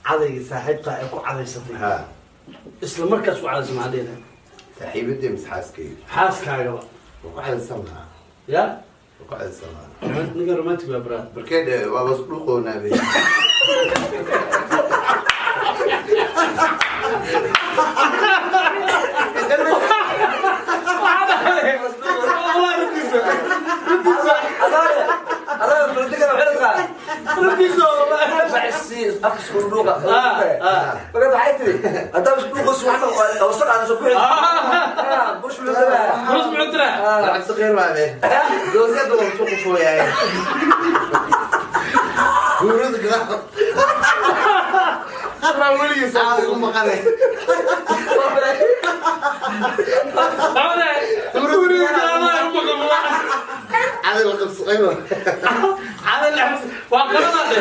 Cadayga saaxiibtaa ay ku cadaysatay, Ha. Isla markaas ku cadaysa, maxaa dhihi lahayd? Saaxiibadii mise xaaskayga? Xaaskaagaba. Waa ku cadaysan lahaa. Ya. Waa ku cadaysan lahaa. Ninka romantic waa brad. Markee dhe waa bas dhuuqoonaa bay. Adaa politiga waxay rabtaa baxsi afka isku dhuuqa. Marka waxay tiri haddaba isku dhuuqayso waxna wasaq aan soo bixin. Bush muxuu taraa? Burus muxuu tiraa? Lacag saqiir waa be. Doosiyada waa soo qufooyaay. Guurada gadaal. Weligiis Caadi u maqane. Caadi la qabsaqay waa. Waa qalanaa dhe.